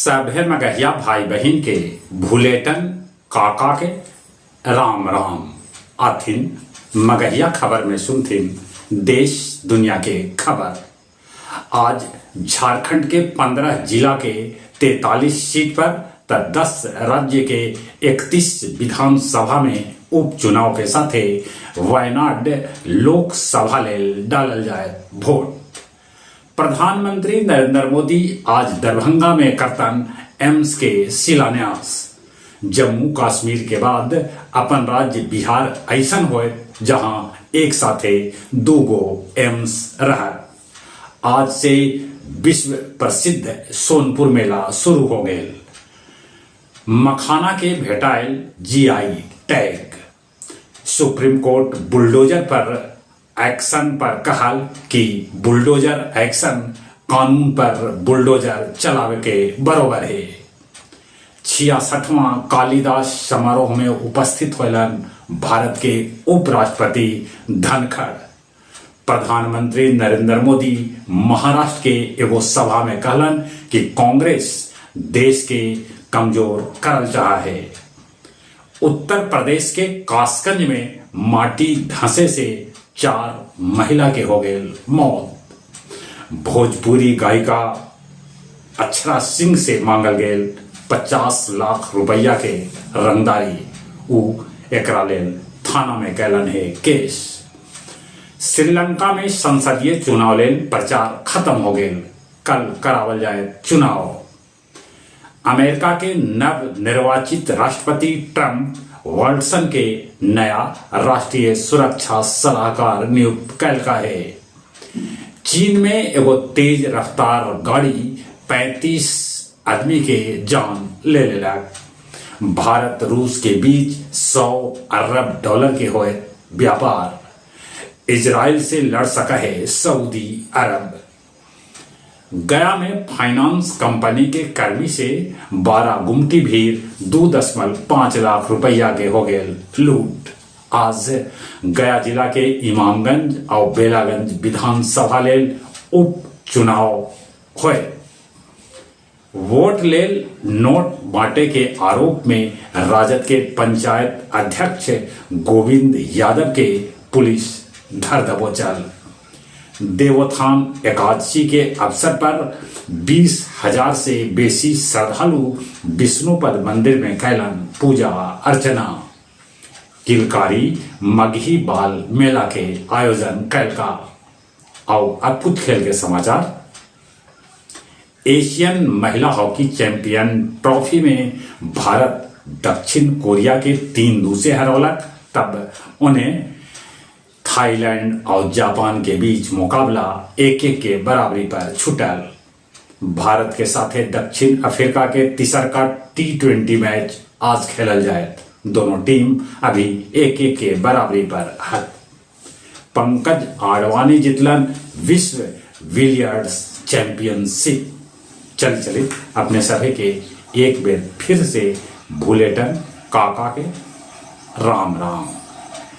सभे मगहिया भाई बहिन के भुलेटन काका के राम राम। आथिन मगहिया खबर में सुनथिन देश दुनिया के खबर। आज झारखंड के 15 जिला के 43 सीट पर त 10 राज्य के 31 विधानसभा में उपचुनाव के साथे वायनाड लोकसभा लेल डालल जायत वोट। प्रधानमंत्री नरेंद्र मोदी आज दरभंगा में करतन एम्स के शिलान्यास। जम्मू कश्मीर के बाद अपन राज्य बिहार ऐसन होयत जहां एक साथे दूगो एम्स रहत। आज से विश्व प्रसिद्ध सोनपुर मेला शुरू हो गेल। मखाना के भेटायल GI tag. Supreme court bulldozer पर एक्शन पर कहल कि बुलडोजर एक्शन कानून पर बुलडोजर चलावे के बरोबर हे। 66वां कालिदास समारोह में उपस्थित होलन भारत के उपराष्ट्रपति धनखड़। प्रधानमंत्री नरेंद्र मोदी महाराष्ट्र के एगो सभा में कहलन कि कांग्रेस देश के कमजोर करल चाह है। उत्तर प्रदेश के कासगंज में माटी धंसे से 4 महिला के हो गए मौत। भोजपुरी गायिका अक्षरा सिंह से मांगल गेल 50 लाख रुपया के रंगदारी, ऊ एकरा लेल थाना में कैलन है केस। श्रीलंका में संसदीय चुनाव लेल प्रचार खत्म हो गेल, कल करावल जाए चुनाव। अमेरिका के नव निर्वाचित राष्ट्रपति ट्रंप वॉल्टसन के नया राष्ट्रीय सुरक्षा सलाहकार नियुक्त कैलका है। चीन में एगो तेज रफ्तार गाड़ी 35 आदमी के जान ले लेलक। भारत रूस के बीच 100 अरब डॉलर के होए व्यापार। इजराइल से लड़ सका है सऊदी अरब। गया में फाइनेंस कंपनी के कर्मी से 12 गुमटी भीड़ 2.5 लाख रुपया के हो गए लूट। आज गया जिला के इमामगंज और बेलागंज विधानसभा लेल उपचुनाव होए। वोट लेल नोट बांटे के आरोप में राजद के पंचायत अध्यक्ष गोविंद यादव के पुलिस धर दबोचल। देवोत्थान एकादशी के अवसर पर 20,000 से बेसी श्रद्धालु विष्णुपद मंदिर में कैलन पूजा अर्चना। किलकारी मगही बाल मेला के आयोजन कैलका। और अब कुछ खेल के समाचार। एशियन महिला हॉकी चैंपियन ट्रॉफी में भारत दक्षिण कोरिया के 3-2 से हरौलक, तब उन्हें थाईलैंड और जापान के बीच मुकाबला 1-1 के बराबरी पर छूटल। भारत के साथे दक्षिण अफ्रीका के तीसरका T20 match आज खेलल जाए। दोनों टीम अभी 1-1 के बराबरी पर है। पंकज आडवाणी जितलन विश्व बिलियर्ड्स चैंपियनशिप। चल चले अपने सभी के एक बेर फिर से भूलेटन काका के राम राम।